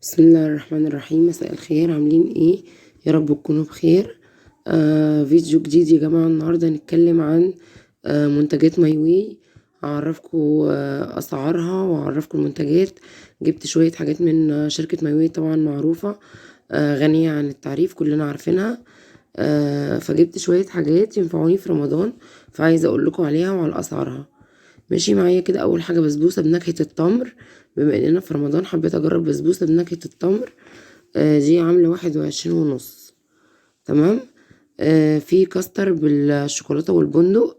بسم الله الرحمن الرحيم. مساء الخير، عاملين ايه؟ يا رب تكونوا بخير. فيديو جديد يا جماعة. النهاردة هنتكلم عن منتجات ماي واي. هعرفكم اسعارها وهعرفكم المنتجات. جبت شوية حاجات من شركة ماي واي، طبعا معروفة، غنية عن التعريف، كلنا عارفينها. فجبت شوية حاجات ينفعوني في رمضان، فعايزة اقول لكم عليها وعلى اسعارها. ماشي معايا كده. اول حاجة بسبوسة بنكهة التمر. بما اننا في رمضان حبيت اجرب بسبوسة بنكهة التمر. دي عاملة 21.5. تمام. في كاستر بالشوكولاتة والبندق.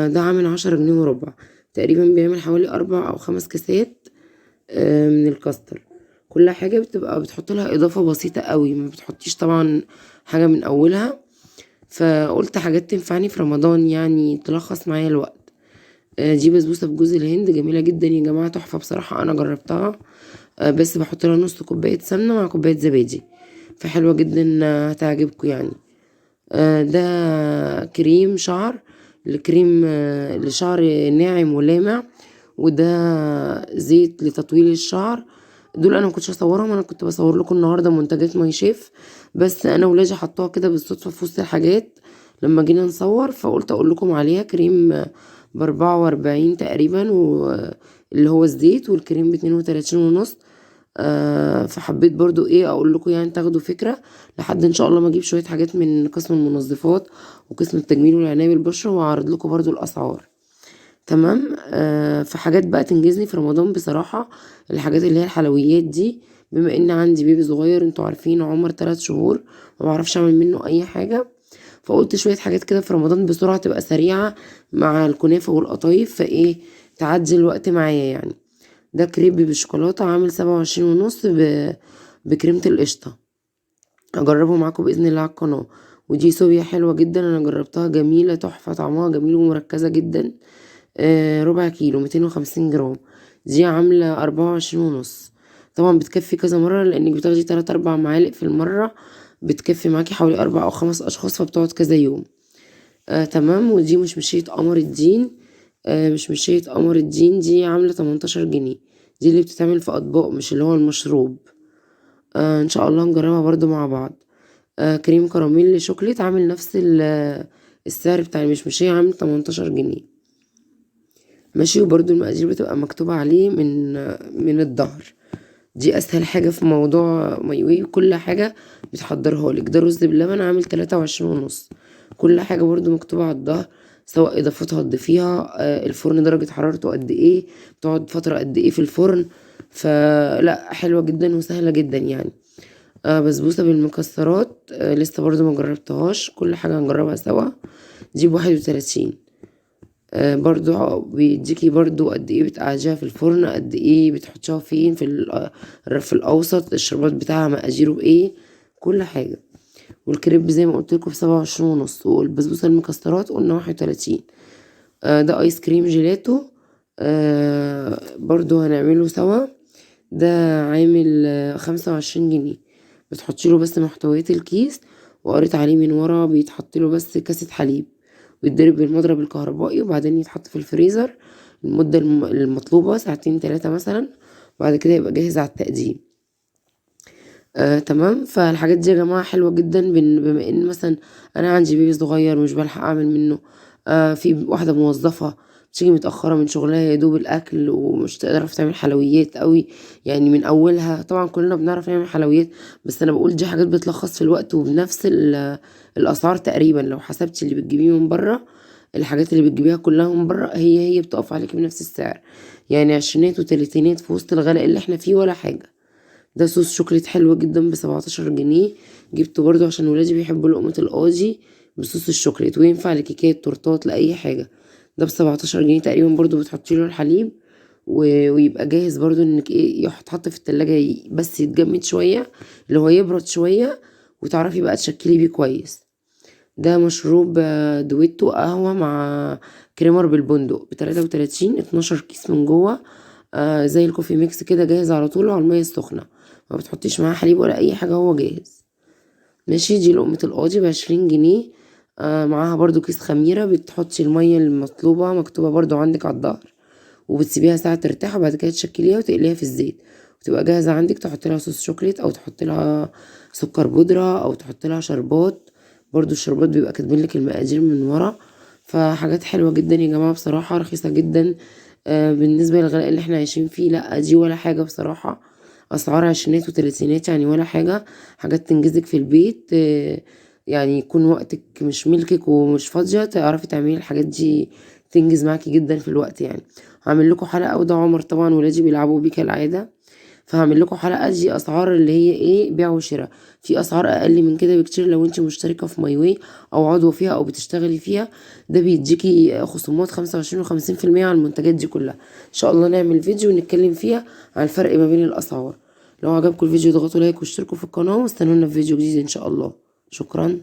ده عامل 10 جنيه وربع تقريبا، بيعمل حوالي 4 او 5 كاسات من الكاستر. كل حاجة بتبقى بتحط لها اضافة بسيطة قوي، ما بتحطيش طبعا حاجة من اولها. فقلت حاجات تنفعني في رمضان، يعني تلخص معايا الوقت. دي بسبوسة بجوز الهند، جميلة جدا يا جماعة، تحفة بصراحة، أنا جربتها. بس بحط لها نص كوباية سمنة مع كوباية زبادي، فحلوة جدا، هتعجبكم يعني. ده كريم شعر، الكريم، لشعر ناعم ولامع، وده زيت لتطويل الشعر. دول انا ما كنتش اصورهم، انا كنت بصور لكم النهارده منتجات ماي شيف، بس انا ولادي حطوها كده بالصدفه في وسط الحاجات لما جينا نصور، فقلت اقول لكم عليها. كريم ب44 تقريبا، واللي هو الزيت، والكريم ب32.5. فحبيت برضو اقول لكم يعني تاخدوا فكرة، لحد ان شاء الله ما اجيب شوية حاجات من قسم المنظفات وقسم التجميل والعناية بالبشرة، واعرض لكم برضو الاسعار. تمام. فحاجات بقى تنجزني في رمضان بصراحة، الحاجات اللي هي الحلويات دي، بما ان عندي بيبي صغير انتوا عارفين، عمر 3 شهور، ما بعرفش اعمل منه اي حاجة، فقلت شوية حاجات كده في رمضان بسرعة تبقى سريعة مع الكنافة والقطايف، فايه تعدي الوقت معايا يعني. ده كريب بالشوكولاتة عامل 27.5 بكريمة القشطة، هجربه معاكم بإذن الله على القناة. ودي صوبيا حلوة جدا، أنا جربتها، جميلة تحفة، طعمها جميل ومركزة جدا. ربع كيلو 250 جرام، دي عاملة 24.5. طبعا بتكفي كذا مرة، لأنك بتاخدي 3-4 معالق في المرة، بتكفي معاكي حوالي 4 أو 5 أشخاص، فبتقعد كذا يوم. تمام. ودي مشمشية قمر الدين. مشمشية قمر الدين دي عاملة 18 جنيه، دي اللي بتتعمل في أطباق، مش اللي هو المشروب. إن شاء الله نجربها برضو مع بعض. كريم كراميل شوكليت عامل نفس السعر بتاع المشمشية، عامل 18 جنيه. ماشي. وبرضو المقادير بتبقى مكتوبة عليه من الظهر. دي أسهل حاجة في موضوع ماي واي، كل حاجة بتحضرها لك. ده رز بلبن عامل 23.5، كل حاجة برضو مكتوبة على الظهر، سواء إضافتها تضيفيها، الفرن درجة حرارته قد إيه، بتقعد فترة قد إيه في الفرن. فلا حلوة جدا وسهلة جدا يعني. بسبوسة بالمكسرات، لسه برضو ما جربتهاش، كل حاجة هنجربها سوا. دي ب31. برضو بيديكي برضو قد ايه بتقعديها في الفرن، قد ايه بتحطيها فين في الرف الاوسط، الشربات بتاعها مقاديره بايه، كل حاجة. والكريب زي ما قلت لكم ب27.5، والبسبوسة المكسرات قلنا 31. ده ايس كريم جيلاتو، برضو هنعمله سوا. ده عامل 25 جنيه، بتحطي له بس محتويات الكيس، وقريت عليه من ورا بيتحط له بس كاسة حليب، ويتضرب بالمضرب الكهربائي، وبعدين يتحط في الفريزر المدة المطلوبة ساعتين تلاتة مثلا، وبعد كده يبقى جاهز على التقديم. تمام. فالحاجات دي يا جماعة حلوة جدا، بما ان مثلا انا عندي بيبي صغير مش بلحق اعمل منه، في واحدة موظفة بتيجي متأخرة من شغلها يا دوب الأكل، ومش تقدر تعمل حلويات قوي يعني من أولها. طبعا كلنا بنعرف نعمل حلويات، بس أنا بقول دي حاجات بتلخص في الوقت وبنفس الأسعار تقريبا. لو حسبتي اللي بتجيبيه من بره، الحاجات اللي بتجيبيها كلها من بره هي بتقف عليكي بنفس السعر، يعني عشرينات وتلاتينات في وسط الغلاء اللي احنا فيه ولا حاجة. ده صوص شوكليت حلو جدا ب17 جنيه، جبته برضو عشان ولادي بيحبوا لقمة القاضي بصوص الشوكليت، وينفع لكيكات تورتات لأي حاجة. ده ب17 جنيه تقريبا، برضو بتحطي له الحليب ويبقى جاهز برضو انك يتحط في التلاجة بس يتجمد شوية، اللي هو يبرد شوية، وتعرفي بقى تشكلي بيه كويس. ده مشروب، دويتو قهوة مع creamer بالبندق ب33، 12 كيس من جوه، زي ال coffee mix كده، جاهز على طول وعلى المية السخنة، ما بتحطيش معاه حليب ولا اي حاجة، هو جاهز. ماشي. دي لقمة القاضي ب20 جنيه، معاها برضو كيس خميرة، بتحطي المية المطلوبة مكتوبة برضو عندك على الظهر، وبتسيبيها ساعة ترتاح، وبعد كده تشكليها وتقليها في الزيت. وتبقى جاهزة عندك، تحط لها صوص شوكليت او تحط لها سكر بودره او تحط لها شربات، برضو الشربات بيبقى كاتبين لك المقادير من ورا. فحاجات حلوة جدا يا جماعة بصراحة، رخيصة جدا بالنسبة للغلاء اللي احنا عايشين فيه، لا دي ولا حاجة بصراحة، اسعار عشرينات وتلاتينات يعني ولا حاجة. حاجات تنجزك في البيت، يعني يكون وقتك مش ملكك ومش فاضية تعرفي تعملي الحاجات دي، تنجز معاكي جدا في الوقت يعني. هعمل لكم حلقة، وده عمر طبعا ولادي بيلعبوا بيه كالعادة، فهعمل لكم حلقة دي اسعار اللي هي ايه بيع وشراء، في اسعار اقل من كده بكتير لو انت مشتركة في ماي واي او عضوة فيها او بتشتغلي فيها، ده بيديكي خصومات 25 و50% على المنتجات دي كلها. ان شاء الله نعمل فيديو ونتكلم فيها عن الفرق ما بين الاسعار. لو عجبكم الفيديو اضغطوا like واشتركوا في القناة، واستنونا في فيديو جديد ان شاء الله. شكرا.